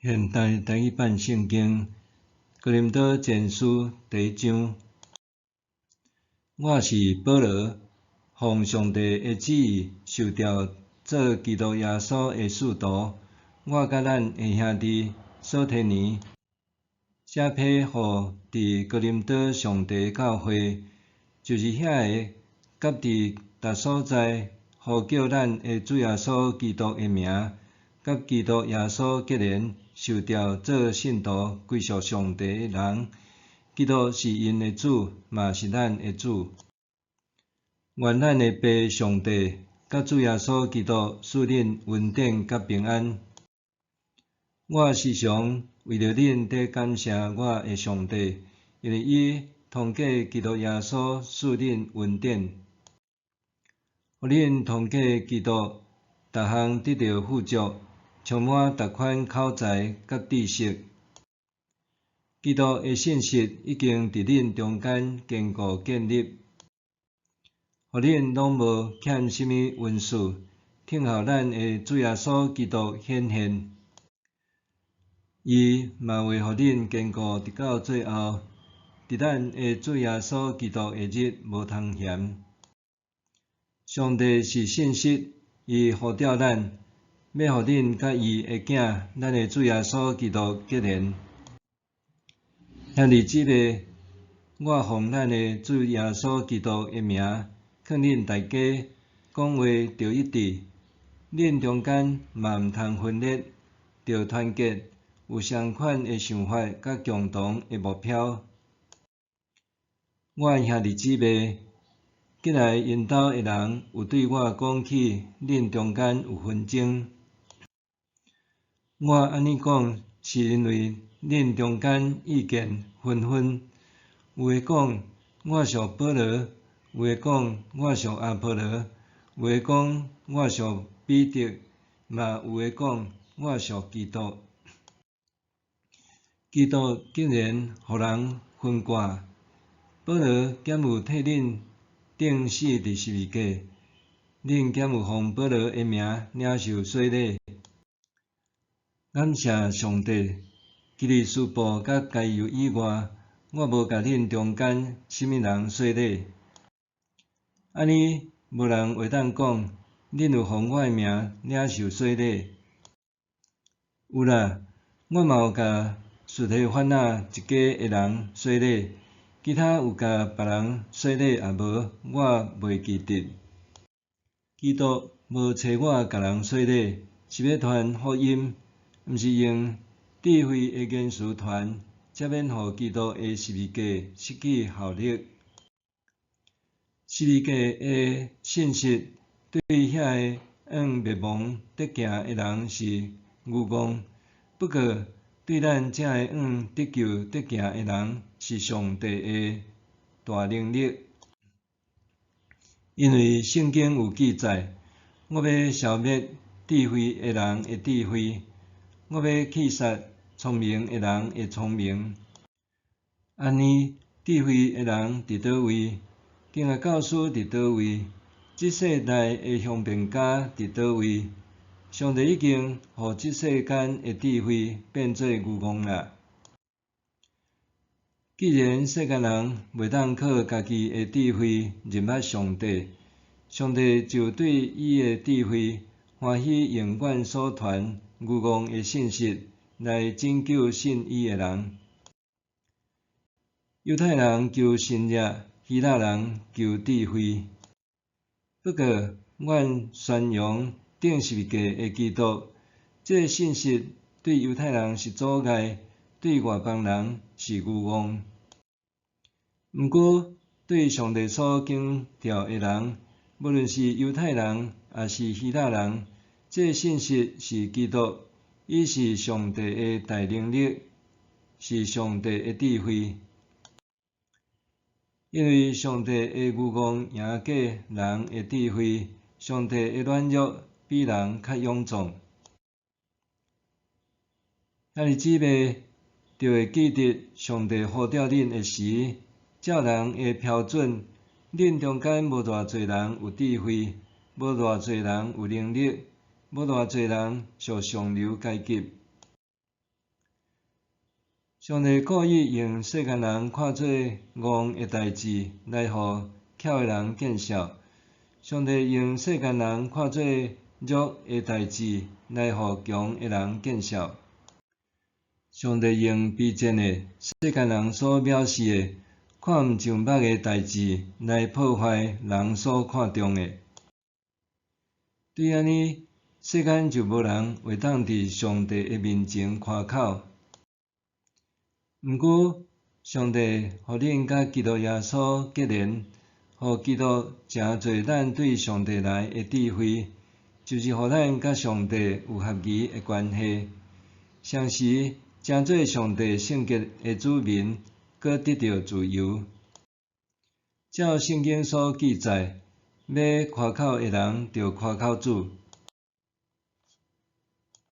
現代台語版聖經哥林多前書第一章。我是保羅，奉上帝的旨意受召做基督耶穌的使徒。我佮咱的兄弟所提尼寫批予佇哥林多上帝的教會，就是遐个佮佇逐所在呼叫咱的主耶穌基督的名，佮基督耶穌結連，受召做聖徒歸屬上帝的人。基督是𪜶的主，嘛是咱的主。願咱的父上帝佮主耶穌基督賜恁恩典佮平安。我時常為著恁佇感謝我的上帝，因為伊通過基督耶穌賜恁恩典，予恁通過基督逐項得著富足，充滿逐款口才佮知識。基督的信息已經佇恁中間堅固建立，予恁攏無欠啥物恩賜，等候咱的主耶穌基督顯現。伊嘛會予恁堅固直到最後，佇咱的主耶穌基督的日無通嫌。上帝是信實，伊呼召咱，欲予恁佮伊的囝，咱的主耶穌基督結連。兄弟姊妹，我奉咱的主耶穌基督的名，勸恁大家講話著一致，恁中間嘛毋通分裂，著團結，有相款的想法佮共同的目標。我兄弟姊妹，近來𪜶兜的人有對我講起，恁中間有紛爭。我按呢講，是因為恁中間意見紛紛，有的講我屬保羅，有的講我屬阿波羅，有的講我屬彼得，嘛有的講我屬基督。基督竟然予人分割，保羅敢有替恁釘死佇十字架？恁敢有奉保羅的名領受洗禮？感謝上帝，基利司布佮該猶以外，我無共恁中間啥物人洗禮。按呢，無人會當講，恁有奉我的名領受洗禮。有啦，我嘛有共司提反那一家的人洗禮，其他有共別人洗禮抑無，我袂記得。基督無差我共人洗禮，是欲傳福音，毋是用智慧的言辭傳，才免予基督的十字架失去效力。十字架的信息對遐个向滅亡佇行的人是愚戇，不過對咱這个向得救佇行的人是上帝的大能力。因為聖經有記載：我欲消滅智慧的人的智慧，我欲棄殺聰明的人的聰明。按呢，智慧的人佇佗位？經學教師佇佗位？這世代的雄辯家佇佗位？上帝已經予這世間的智慧變做愚戇啦。既然世間人袂當靠家己的智慧認捌上帝，上帝就對伊的智慧歡喜用阮所傳愚戇的信息來拯救信伊的人。猶太人求神蹟，希臘人求智慧。不過，阮宣揚釘十字架的基督，這个信息對猶太人是阻礙，對外邦人是愚戇。毋過，對上帝所揀召的人，無論是猶太人抑是希臘人，這个信息是基督，伊是上帝的大能力，是上帝的智慧。因為上帝的愚戇贏過人的智慧，上帝的軟弱比人較勇壯。兄弟姊妹，著會記得上帝呼召恁的時，照人的標準，恁中間無偌濟人有智慧，無偌濟人有能力，無偌濟人屬上流階級。上帝故意用世間人看做戇的代誌來予巧的人見笑。上帝用世間人看做弱的代誌來予強的人見笑。上帝用卑賤的世間人所藐視的、看毋上目的代誌來破壞人所看重的。對按呢，世間就無人會當佇上帝的面前誇口。毋過，上帝予恁佮基督耶穌結連，予基督成做咱對上帝來的智慧，就是予咱佮上帝有合宜的關係，同時成做上帝聖潔的子民，閣得著自由。照聖經所記載，欲誇口的人，著誇口主。